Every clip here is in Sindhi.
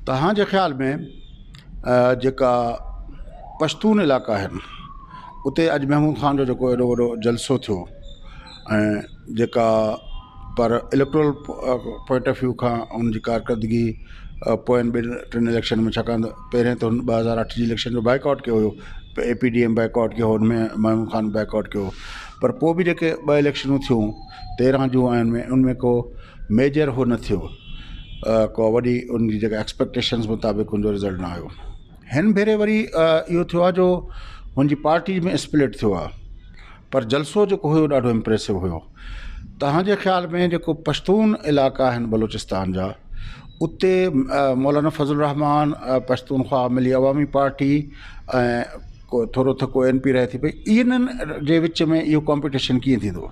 توهان جي خيال ۾ جيڪا پشتون علائقا آهن اتي اڄ محمود خان جو جيڪو ايڏو وڏو جلسو ٿيو ۽ جيڪا پر اليڪٽرل پوائنٽ آف ويو کان ان جي ڪارڪردگي پوين ٻن ٽن اليڪشن ۾ ڇاڪاڻ ته پهرين ته هن 2008 جي اليڪشن جو بائيڪاٽ ڪيو هيو اي پي ڊي ايم بائيڪاٽ ڪيو هو ان ۾ محمود خان بائيڪاٽ ڪيو هو پر پوءِ به جيڪي ٻه اليڪشنون ٿيون 13 جون ۽ ان ۾ ان ۾ ڪو ميجر هو نه ٿيو ڪو وڏي ان جي جيڪا ايڪسپيڪٽيشنس مطابق ان جو رزلٽ نه آيو هن ڀيري وري اهو ٿيو آهي جو هن جي پارٽي ۾ اسپلٽ ٿيو آهي پر جلسو جيڪو هيو ڏاڍو امپريسو هيو توهان جي خيال ۾ جيڪو پشتون علائقا آهن بلوچستان جا اتي مولانا فضل الرحمان پشتونخوا ملي عوامي پارٽي ۽ ڪو ٿورو ٿڪو اين پي رهي ٿي پئي انهن جي وچ ۾ اهو ڪامپيٽيشن ڪيئن ٿيندو؟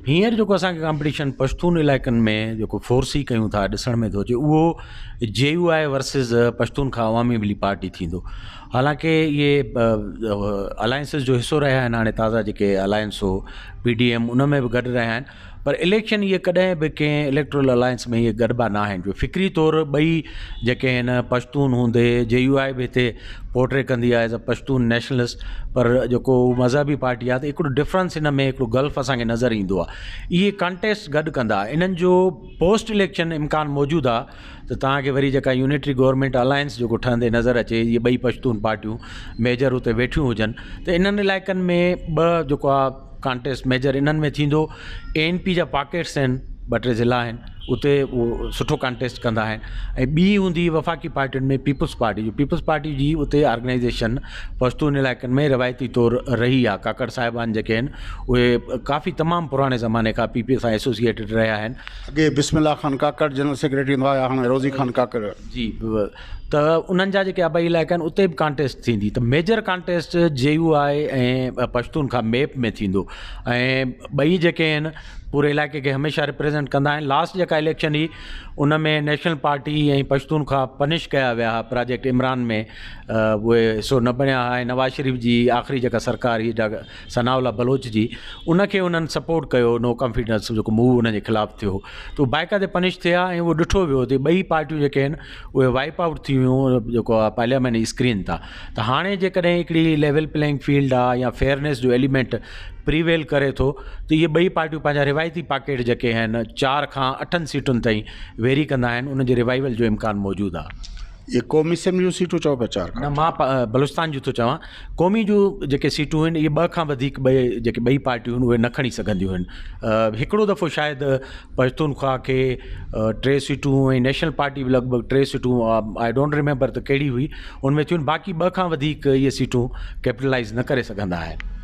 هينئر جيڪو اسانکي ڪامپيٽيشن پشتون علائقن ۾ جيڪو فورسي ڪيون ٿا ڏسڻ ۾ ٿو اچي اهو جي يو آء ورسز پشتونخوا عوامي ملي پارٽي ٿيندو حالانڪه اهي الائنسز جو حصو رهيا آهن هاڻي تازا جيڪي الائنس هو پي ڊي ايم ان ۾ به گڏ رهيا آهن پر اليڪشن اهي ڪڏهن به ڪنهن اليڪٽرل الائنس ۾ اهي گڏبا نه آهن جو فڪري طور ٻئي جيڪي آهن پشتون هوندي جي يو آء به هتي پورٽري ڪندي آهي ايز اي پشتون نيشنلسٽ پر جيڪو مذهبي پارٽي آهي ته هڪڙو ڊفرنس هن ۾ هڪڙو گلف اسانکي نظر ايندو آهي اهي ڪانٽيسٽ گڏ ڪندا انهن جو پوسٽ اليڪشن امڪان موجود آهي ته توهان کي وري جيڪا يونٽري گورنمينٽ الائنس جيڪو ٺهندي نظر اچي اهي ٻئي پشتون پارٽيون ميجر اتي ويٺيون هجن ته انهن علائقن ۾ ٻه جيڪو آهي ڪانٽيسٽ ميجر انهن ۾ ٿيندو اي اين پي جا پاڪيٽس آهن ٻه ٽي ضلعا آهن اتي اهو سٺو ڪانٽيسٽ ڪندا آهن ۽ ٻي هوندي وفاقي پارٽين ۾ پيپلز پارٽي جو پيپلز پارٽي جي اتي آرگنائيزيشن پشتون علائقن ۾ روايتي طور رهي آهي ڪاڪڙ صاحبان جيڪي آهن اهي ڪافي تمام پراڻي زماني کان پي پي سان ايسوسيئيٽيڊ رهيا آهن اڳي بسم الله خان ڪاڪڙ جنرل سيڪريٽري هوندو آهي هاڻي روزي خان ڪاڪڙ. جي ته انهن جا جيڪي آبائي علائقا آهن اتي به ڪانٽيسٽ ٿيندي ته major contest J U I ۽ Pashtunkhwa MEP ۾ ٿيندو ۽ ٻئي جيڪي آهن پوري علائقي کي هميشه ريپريزنٽ ڪندا آهن لاسٽ جيڪا اليڪشن هئي ان ۾ نيشنل پارٽي ۽ پشتونخوا پنش ڪيا ويا هئا پراجيڪٽ عمران ۾ اهي حصو نه بڻيا هئا ۽ نواز شريف جي آخري جيڪا سرڪار هئي ثناء الله بلوچ جي ان کي انهن سپورٽ ڪيو نو ڪانفيڊنس جيڪو موو انهن جي خلاف ٿيو ته باقاعدي پنش ٿيا ۽ اهو ڏٺو ويو ته ٻئي پارٽيون جيڪي آهن اهي وائپ آئوٽ ٿي ويون جيڪو آهي پارليامينٽ اسڪرين تان ته هاڻي جيڪڏهن هڪڙي ليول پليئنگ فيلڊ آهي يا فيئرنيس جو ايليمينٽ پريويل ڪري ٿو ته اهي ٻئي پارٽيون پنهنجا روايتي پاڪيٽ جيڪي آهن چار کان اٺن سيٽن تائين ويري ڪندا آهن ان جي ريوائيول جو امڪان موجود آهي. اهي قومي اسيمبلي جون سيٽون چئو پيا چار کان. نه مان بلوچستان جون ٿو چوان قومي جون جيڪي سيٽون آهن اهي ٻه کان وڌيڪ ٻئي جيڪي ٻئي پارٽيون آهن اهي نه کڻي سگهنديون آهن هڪڙو دفعو شايد پشتونخوا کي ٽي سيٽون ۽ نيشنل پارٽي به لڳ ڀڳ ٽي سيٽون I don't remember ته ڪهڙي هئي ان ۾ ٿيون باقي ٻه کان وڌيڪ اهي سيٽون ڪيپيٽلائز نه ڪري سگهندا آهن.